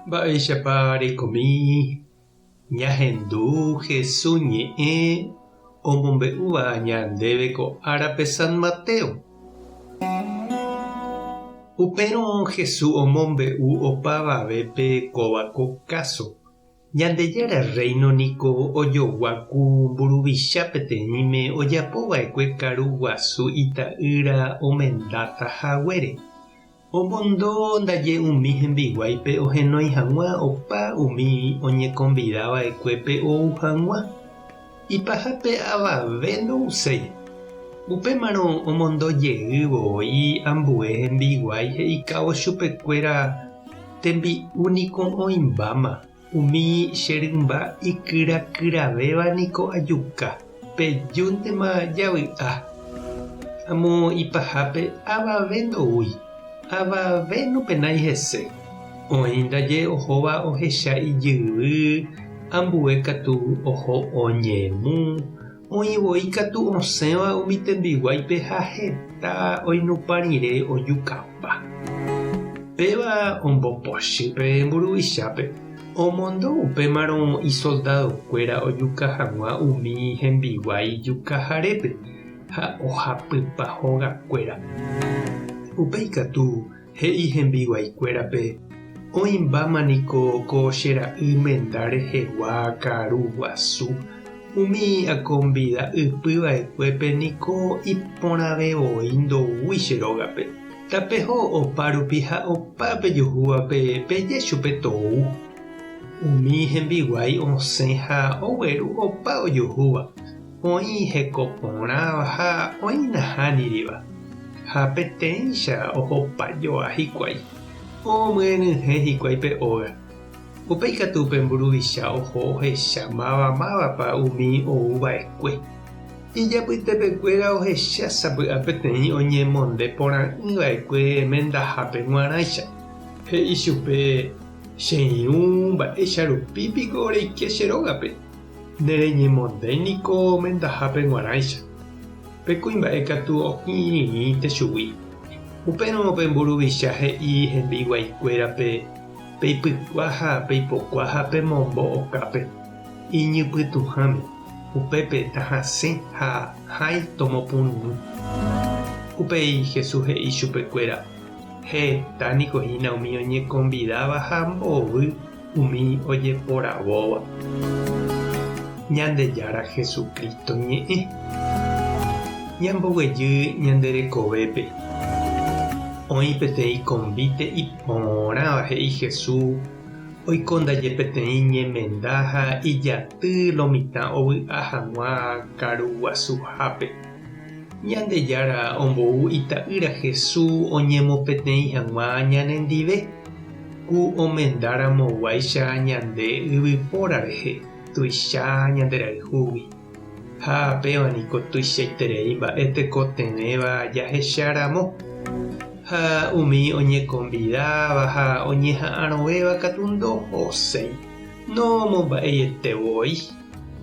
Mba'éichapa reikomi ñahendu Hesu ñe'ẽ omombe'úva ñandéve ko árape San Mateo? Upérõ Hesu omombe'u opavavépe kóva ko káso, Ñandejára Rréino niko ojogua ku mburuvicha peteĩme ojapo va'ekue karu guasu ita'ýra omendáta haguére. Omondo ndaje umi hembiguáipe ohenói hag̃ua opa umi oñekonvida va'ekuépe ou hag̃ua. Ipahápe avave ndouséi. Upémarõ omondo jey voi ambue hembiguái he'ikávo chupekuéra tembi'u niko oĩmbáma, umi che rymba ikyrakyravéva niko ajuka, pejúntema javy'a. Amo ipahápe avave ndoúi, avave nopenái hese. Oĩ ndaje ohóva ohecha ijyvy, ambue katu oho oñemu, oĩ voi katu osẽva umi tembiguáipe ha heta oinupã rire ojukapa. Péva ombopochy pe mburuvichápe, omondo upémarõ isoldadokuéra ojuka hag̃ua umi hembiguái jukaharépe ha ohapypa hogakuéra. Upéi katu He'i hembiguaikuérape, Oĩmbáma niko ko che ra'y menda rehegua karu guasu, umi akonvida ypy va'ekuépe niko iporãve voi ndoúi che rógape. Tapeho opa rupi ha opa pejuhúvape peje chupe tou. Umi hembiguái osẽ ha ogueru opa ojuhúva. Oĩ heko porãva ha oĩ nahániriva, ha peteĩcha ohopa joa hikuái, omyenyhẽ hikuái pe óga. Upéi katu pe mburuvicha oho ohecha máva mávapa umi ou va'ekue. Ijapytepekuéra ohecha sapy'a peteĩ oñemonde porã'ỹ va'ekue mendahápe g̃uarãicha. He'i chupe, Che irũ, mba'éicha rupi piko reike che rógape? Nereñemondéi niko mendahápe g̃uarãicha. Pe kuimba'e katu okirirĩnte chugui. Upérõ pe mburuvicha he'i hembiguaikuérape, Peipykua ha peipokua ha pemombo okápe, iñypytũháme, upépe tahasẽ ha hãi tomopurũrũ. Upéi Jesús he'i chupekuéra, Heta niko hína umi oñekonvidáva ha mbovy umi ojeporavóva. Ñandejára Jesucristo ñe'ẽ. Ñamboguejy ñande rekovépe. Oĩ peteĩ konvíte iporãva he'i Jesús, oiko ndaje peteĩ ñemenda ha ijaty lo mitã ovy'a hag̃ua karu guasuhápe. Ñandejára ombou Ita'ýra Jesús oñemopeteĩ hag̃ua ñanendive. Ku omenda ramo guáicha ñande yvypóra rehe tuicha ñande rayhúgui. Ha péva niko tuichaiterei mba'e tekotevẽva jahecha ramo. Ha umi oñekonvidáva ha oñeha'arõvéva katu ndohoséi, nomomba'eiete voi,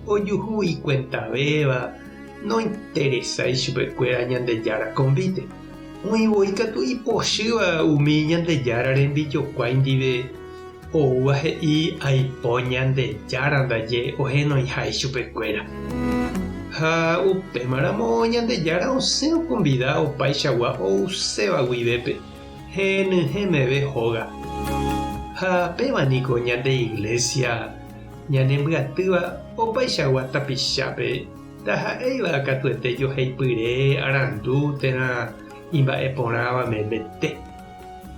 ojuhu ikuentavéva, nointeresái chupekuéra Ñandejára konvíte. Oĩ voi katu ipochýva umi Ñandejára rembijokuái ndive oúva he'i aipo Ñandejára ndaje ohenoiha ichupekuéra. Ha upémaramo Ñandejára osẽ okonvida opaichagua ouséva guivépe, henyhẽ meve hóga. Ha péva niko ñande Iglesia ñanembyatýva opaichagua tapichápe. Ndaha'éiva katuete joheipyre arandu térã imba'eporãva memete.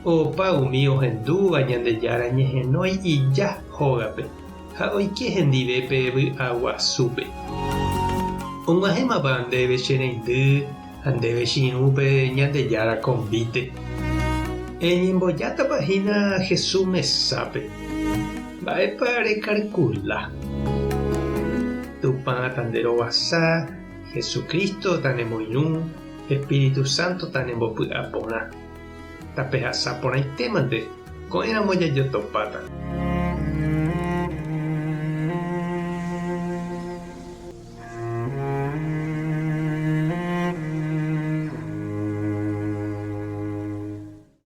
Opa umi ohendúva Ñandejára ñehenói ija hógape ha oike hendive pe vy'a guasúpe. Og̃uahẽmapa ndéve che reindy ha ndéve che irũ pe Ñandejára konvíte? Eñembojátapa hína Jesús mesápe? Mba'épa rekarkula? Tupã tanderovasa, Jesucristo tanemoirũ, Espíritu Santo tanembopy'a porã. Tapehasa porãitémante, ko'ẽramo jajotopáta.